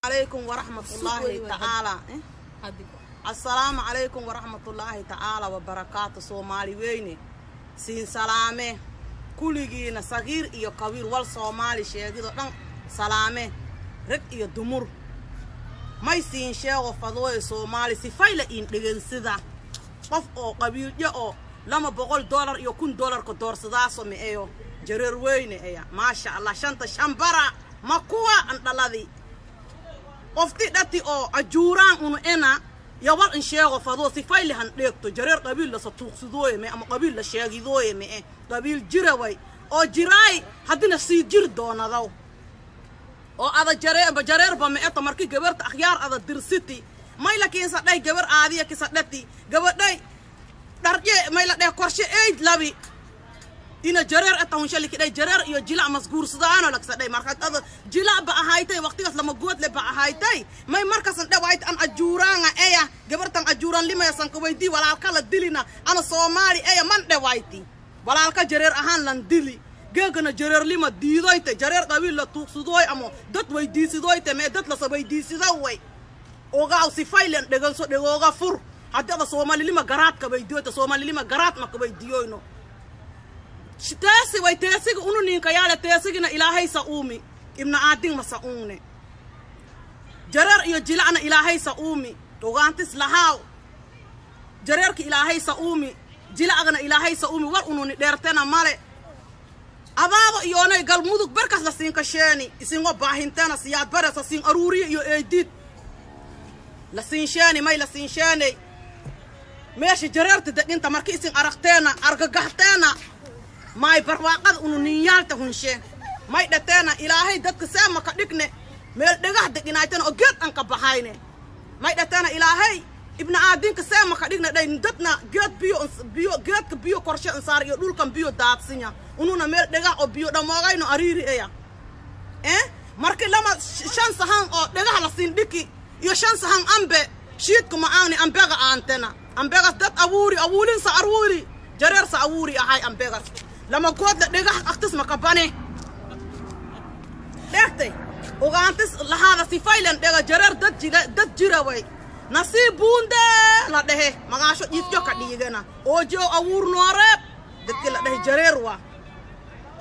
Calaykum waraxmatullaahi tacaala. Assalaamu calaykum waraxmatullaahi tacaala wabarakaatu. Soomaali weyne, siin salaame kuligiina, sagiir iyo kabiir, wal Soomaali sheegido dhan salaame, rag iyo dumur. May siin sheego fadooye, Soomaali sifayla iin dhegensida. Qof oo qabiilyo oo $200 iyo $1000ka doorsadaaso ma-eyo jareer weyne eya. Maasha Allah, shanta shambara ma kuwa an dhaladi qofti dhati oo ajuuraan unu ena yawal in sheego fadoo sifayli han dheegto. Jareer qabiil lasa tuuqsidooye me ama qabiil la sheegidooye me-e, qabiil jira way oo jiraay haddina sii jiri doonadaw oo ada jareerba jareerba me-eto. Markii gabarta akhyaar ada dirsiti, may la kiinsa dhay gabar aadiya kisa dhati gabadhay dharje, may la dheh korshe eyd labi ina jareer eta hunshaliki dhay. Jareer iyo jilac masguursadaano laksa dhay. Marka ada jilac ba ahaytay, waqtigaas lama goodle ba ahaytay, may markasan dhawaayt an ajuuraanga eya gabartan ajuuraan limayasan ka weydii walaalka la dilina ana Soomaali eya man dhawayti walaalka jareer ahaan lan dili geegana jareerlima diidoyte. Jareer qabiil la tuuqsadooy ama dad weydiisidoyte mee, dad lasa weydiisida way ogaaw sifaylen dheganso dhegooga fur. Haddii ada Soomaalilima garaadka weydiyoyte, Soomaalilima garaad maka weydiyoyno. Teesi way teesiga unu ninka yaale, teesigina Ilaahay sa uumi, ibna aadin masa uune. Jareer iyo jilacna Ilaahay sa uumi, ogaantis lahaaw. Jareerka Ilaahay sa uumi, jilacgana Ilaahay sa uumi. War ununi dheertena male abaado iyoonay Galmudug berkas la siinka sheeni isingo baahinteena Siyaad Baresa siin aruuriye iyo eedid la siin sheeni, may la siin sheeney meesha jareerta deginta. Marki isin aragteena argagaxteena, may barwaaqada unu ninyaalta hunshe, may dhateena Ilaahay dadka seema ka dhigne meel dhagax deginaaytana oo geed an ka baxayne. May dhateena Ilaahay ibna aadinka seema ka dhigne dhay dadna geed biyo biyo geedka biyo korshe insaar iyo dhulkan biyo daadsinya, ununa meel dhagax oo biyo dhamoogayno ariiri eya. Markii lama shan sahan oo dhagax la siin dhiki iyo shan sahan ambe shiidka ma aani ambega aantena ambegas dad abuuri abuulinsa aruuri jareersa abuuri ahay ambegas lama goodla dhagax aktis maka bane dheegtay ogaantis lahaada sifaylan dhega. Jareer dad jira, dad jira way nasiib buunde la dhehe magaasho jiifjo ka dhiigana oojo abuur nooreeb dadki la dhehe jareer waa.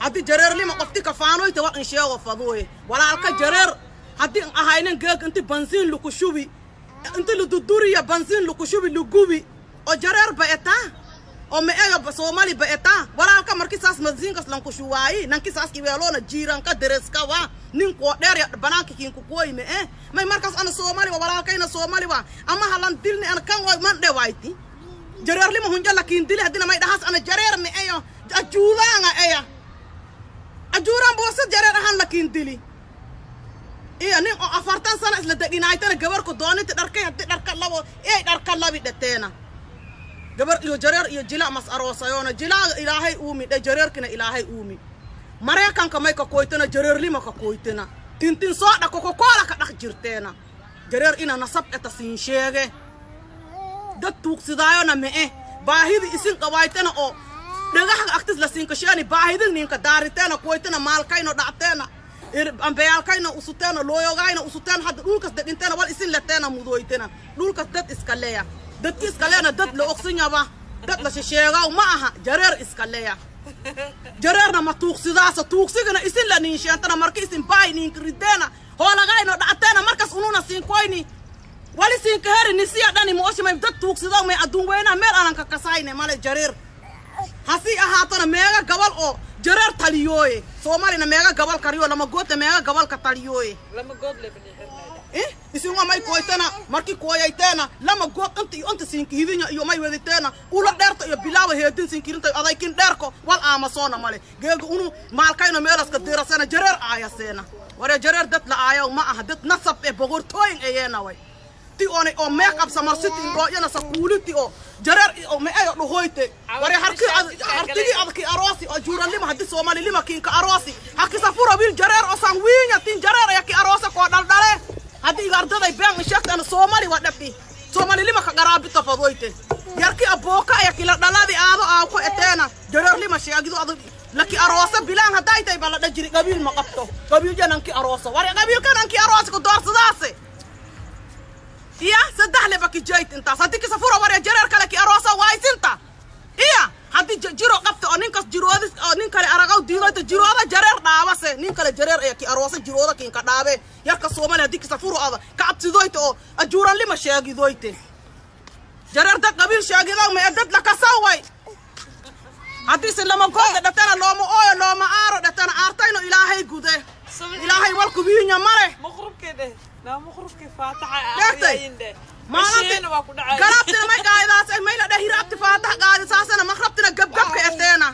Haddii jareerlima qofti kafaanoyta wa in sheego faduuye walaalka jareer haddii an ahaynan geeg inti bansiin laku shubi, inti laduduriya bansiin laku shubi lagubi oo jareer ba etaa oo ma ega Soomaali ba etaa walaalka. Marki saas bansiinkas lanku shuwaayi nanki saas iweeloona jiiranka dereska waa ninkoo dheer ya banaanka kiinku kuoy ma eh may markaas ana Soomaali wa walaalkayna Soomaali wa ama halan dilni ana kan oy man dhewayti jareerlima hunja lakiin dili haddina may dhahaas ana jareer ma eyo ajuudaanga eya ajuuraan boose jareer ahaan lakiin dili iyo nin oo 40 sano isla deginaaytana gabarku dooninta dharkay haddii dharka labo ey dharka labi dhateena gabar iyo jareer iyo jilac mas aroosayoona jilaaga Ilaahay uumi dhe, jareerkina Ilaahay uumi. Maraykanka may ka koytana jareerlima ka koytana tintin soo dha Coca-Cola ka dhex jirteena jareer ina nasab eta siin sheege dad tuuqsidaayona me'e baahidi isin qabaaytana oo dhagaxga agtis la siinkasheeni baahidin ninka daariteena koytana maalkayno dhacteena ambeyaalkayna usuteena looyogayna usuteena hadda dhulkas deginteena wal isin leteena mudoytena dhulkas dad iska leya dadki iska leena dad la ogsinyaba dad la shesheegaw ma aha jareer iska leya. Jareerna ma tuuqsidaasa tuuqsigana isin la niinsheentana marka isin baay ninka rideena hoolagayno dhacateena markas ununa siinkoyni wali siinka heri nisiya dhani mooshimay dad tuuqsidaw may adduun weynaha meel aanan ka kasayne male. Jareer hasii ahaatona meega gabal oo jareer taliyooye Soomaalina meega gabal kariyo lama goodle meega gabalka taliyooye isinwa may koytana markii kooyayteena lama good inta iyo inta siinkihidinya iyo may wediteena ula dheerta iyo bilaawa heedin siinkirinta adaykin dheerko wal aamasoona male geega unu maalkayno meelaska dirasena jareer aayaseena waree jareer dad la aayaw ma aha dad nasab eh boqortooyin eyeena way ti oonay oo make up samarsiti indhooyana sakuuliti oo jareer oo me ayo dhuhoyte waree harki hartigi adki aroosi oo juuranlima haddii Soomaalilima kiinka aroosi hakisa fura wiil jareer oo san wiinya tin jareer aya ki aroosa koo dhaldhale haddii iga ardaday been sheegta ana Soomaali waa dhati Soomaalilima ka qaraabita fadoyte yarki abooka aya kila dhaladi aado aa ku eteena jareerlima sheegido adu laki aroosa bilaan hadday tahay baa la dhajiri qabiil ma qabto qabiil jananki aroosa ware qabiilkan anki aroosi ku doorsadaase. jayt intaas haddii kisa fura warya jareer kale ki aroosa waaysinta iya haddii jiro qabta oo ninkas jiroodis oo nin kale aragaw diidoyta jirooda jareer dhaabase nin kale jareer ee ki aroosa jirooda kinka dhaabe yarka Soomaali haddii kisa furo ada ka cabsidoyta oo ajuuran lima sheegidoyte jareer dad qabiil sheegidow ma dad la kasaway haddii si lama gooda dhatana looma ooyo looma aaro dhatana aartayno ilaahay gude ilaahay walkubiinya male galabtina may qaadidaas mayla dheh hiraabti faatax qaadisaasana maqrabtina gabgabka eteena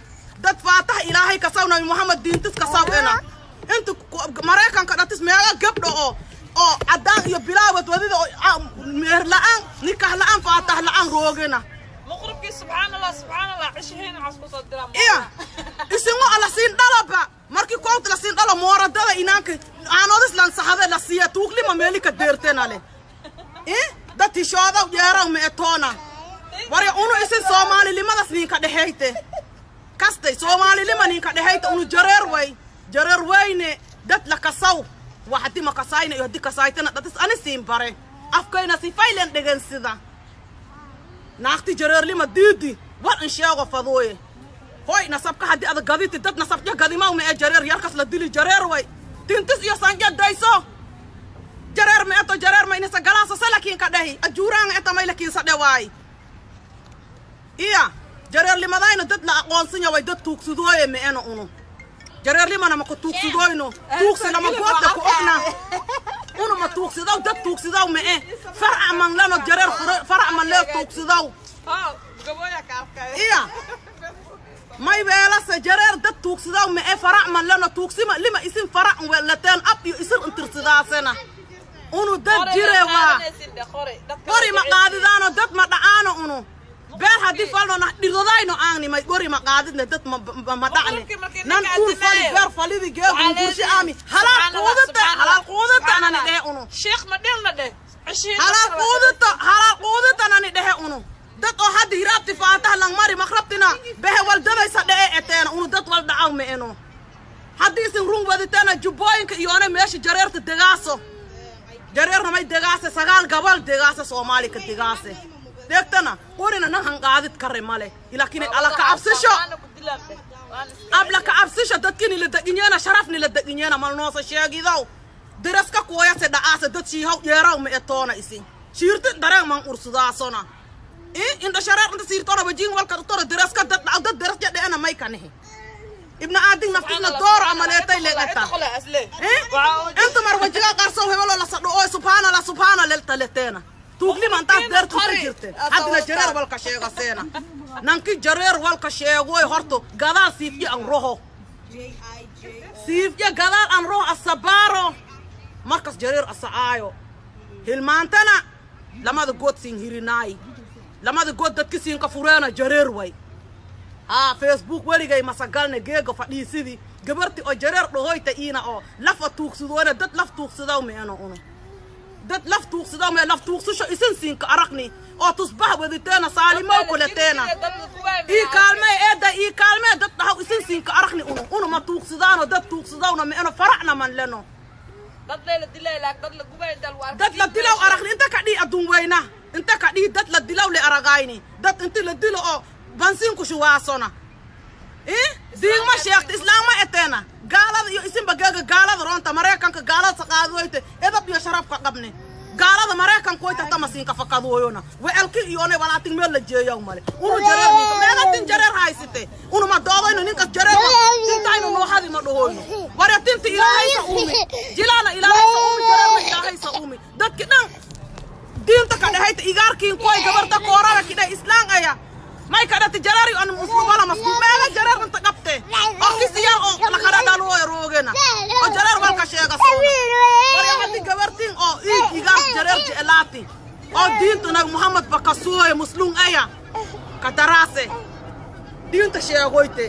dad faatax ilaahay kasaw nabi Muhammad diintis kasaw ena inta Mareykanka dhatis meeqa gabdho oo caddaan iyo bilaawad wadida oo meer la'aan nikah la'aan faatax la'aan roogena مقربك سبحان الله سبحان الله عشهين عسكو صدرا iya isingo ala siin dhalaba markii koobta la siin dhalo mooradada inaanka aanoodis lan saxada la siiya tuuglima meelika deertena le dad tishooda yeeraw ma etoona warya unu isin soomaalilimadas ninka dhexeyte kastay soomaalilima ninka dhexeyte unu jareer way jareer weyne dad la kasaw wax haddii ma kasayna iyo haddii kasaytana datis ani siin bare afkayna sifaylen dhegan sida naagti jareerlima diidi war in sheego fadooye hoy nasabka haddii ada gaditi dad nasabja gadimaw ma ee jareer yarkas la dili jareer way tintis iyo sanja dayso jareer ma eto jareer ma inisa galaasa salakiin ka dhehi ajuuraanga eta may lakiinsa dhewaay iya jareerlimadayna dad la aqoonsinya way dad tuugsadooye ma ena unu jareerlimana ma ku tuugsadooyno tuugsi lama goodda ku ogna unu ma tuugsidaw dad tuugsidaw ma e farac man lano jareer farac man lee tuugsidaw iya may weelase jareer dad tuugsidaw ma e farac man lano tuugsima lima isin farac welateen ab iyo isin intirsidaasena unu dad jire waa qori ma qaadidaano dad ma dhacaano unu beer haddii falno na dhirdadayno aangni may qori ma qaadidne dad ma dhacne nan uur fali beer falidi geegun gurshi aami halaal quudata halaal quudata nani dhehe unu sheekh ma dhilna dheh halaal quudata halaal quudata nani dhehe unu dad oo hadda hiraabti faataha langmari maqrabtina behe waldadaysa dhe'e eteena unu dad wal dhacaw ma eno haddii isin run waditeena jubbooyinka iyoona meesha jareerta degaaso jareerna may degaase 9 gobol degaase Soomaali ka degaase deegtana qorina nan hanqaadid kare male ilaakiin ala ka cabsisho abla ka cabsisho dadkini la daginyana sharafni la daginyana malnoosa sheegidow daraska kuwayase dhacaase dad shiihaw yeeraw ma etoona isin shiirti dareen man ursudaasona inda shareer inta siirtona wajiin walka toro daraska dad dhacaw dad daras jadheena may kanihi ibna aadin naftisna door amaleetay leegata inta mar wajiga qarsow hebelo la sadho oo subhaana subhaana leltaleteena tuuglima intaas deertu ka jirte haddina jareer walka sheegaseena nanki jareer walka sheegoy horto gadaal siifye an roho siifye gadaal an roho asabaaro markas jareer asacaayo hilmaantana lamada good siin hirinaay lamada good dadki siinka fureena jareer way haa Facebook weligay masagalne geega fadhiisidii gabarti oo jareer dhahoyta iina oo lafa tuugsadoona dad laf tuugsadow meeno unu dad laf tuugsadow mee laf tuugsasho isin siinka aragni oo tusbax waditeena saalimow kuleteena ii kaalmee eedda ii kaalmee dad dhahaw isin siinka aragni unu unu ma tuugsadaano dad tuugsadowna meeno faracna man leno dad la dilaw aragni inta ka dhii adduun weyna inta ka dhii dad la dilaw le aragayni dad inti la dilo oo bansiinku shuwaasona diigma sheegta islaamma eteena gaalada iyo isinba geega gaalada roonta Mareykanka gaalada saqaadoyte edab iyo sharafka qabne gaalada Mareykanka way tata masiinka fakadooyona weelki iyone walaatin meel la jeeyaw male unu jareer ninka meelatin jareer haysite unu ma doodoyno ninkas jareer tintayno nooxadi ma dhahoyno warya tinta ilaahaysa uumi jilaana ilaahaysa uumi jareerna ilaahaysa uumi dadki dhan diinta ka dhehayta igaarkiin koy gabarta koorara kidhe islaan aya may kadhati jareer an muslim wala maslim meela jareer inta qabte oo kisiyaal oo la kala dhaluoy roogena oo jareer walka sheega soona warya haddii gabartiin oo iig igaar jareer jeclaati oo diinta nabi Muhammad bakasuoye muslim aya ka daraase diinta sheegoyte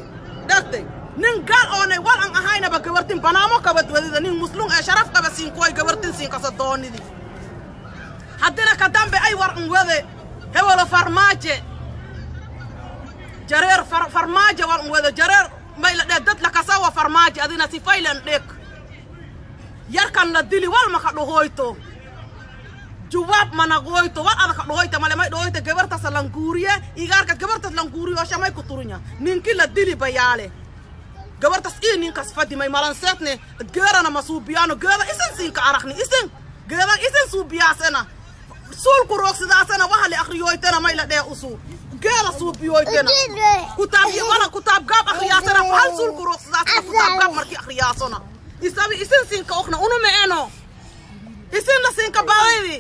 dhagtay nin gaal oonay wal an ahaynaba gabartin banaamo kabad wadida nin muslim ee sharaf qaba siin kuway gabartin siin kasa doonidi haddina ka dambe ay war an wade hebelo farmaaje jareer farmaajo wal wada jareer may la dad la kasawa farmaajo adina sifaylan dhig yarkan la dili wal ma ka dhahoyto Jawaab manaqoyto war adag dhoyta male may dhoyta gabartaas languuriye igaarka gabartaas languuriyo shamay ku turunya ninki la dili bayaale gabartaas ii ninkaas fadimay malanseetne geerana masuubiyaano geeda isin siinka araqni isin geeda isin suubiyaasena suulku roogsidaasena waxa la akhriyoytena may la dhee usuu geeda suubiyoytena kutaab wala kutaab gaab akhriyaasena hal suulku roogsidaasena kutaab gaab markii akhriyaasona isabi isin siinka okna unu meeno isin la siinka baadaydi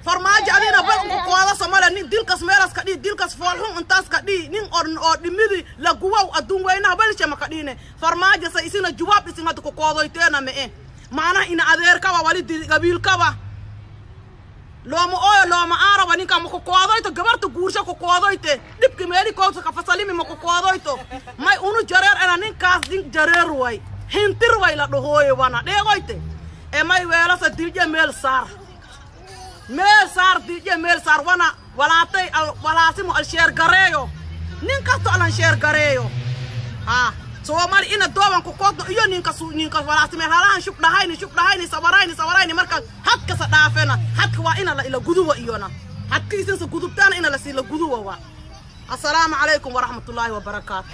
farmaajo adina bal unku kooda Soomaaliya nin dilkas meelas ka dhii dilkas foolxun intaas ka dhii nin oo dhimidi la guwaw adduun weynaha balshe ma ka dhiine farmaajo sa isina jawaab isin hadda ku koodoyteena me'e macnaha ina adeerkaba wali qabiilkaba looma ooyo looma aaraba ninka ma ku koodoyto gabarta guursha ku koodoyte dhibka meeli koodsa ka fasalimi ma ku koodoyto may unu jareer ena ninkaas nin jareer way hintir way la dhahooye wana dheegoyte ee may weelasa dilje meel saar meel saar dilje meel saar wana walaatay walaasimo al sheer gareeyo nin kasto alan sheer gareeyo ha Soomaali ina dooban ku koodno iyo ninka walaasime halahan shub dhahayni sawarayni marka hadka sa dhaafena hadka waa ina la ila guduwa iyona hadka isinsa gudubtaana ina la sii la guduwa waa assalaamu calaykum waraxmatullaahi wabarakaatu.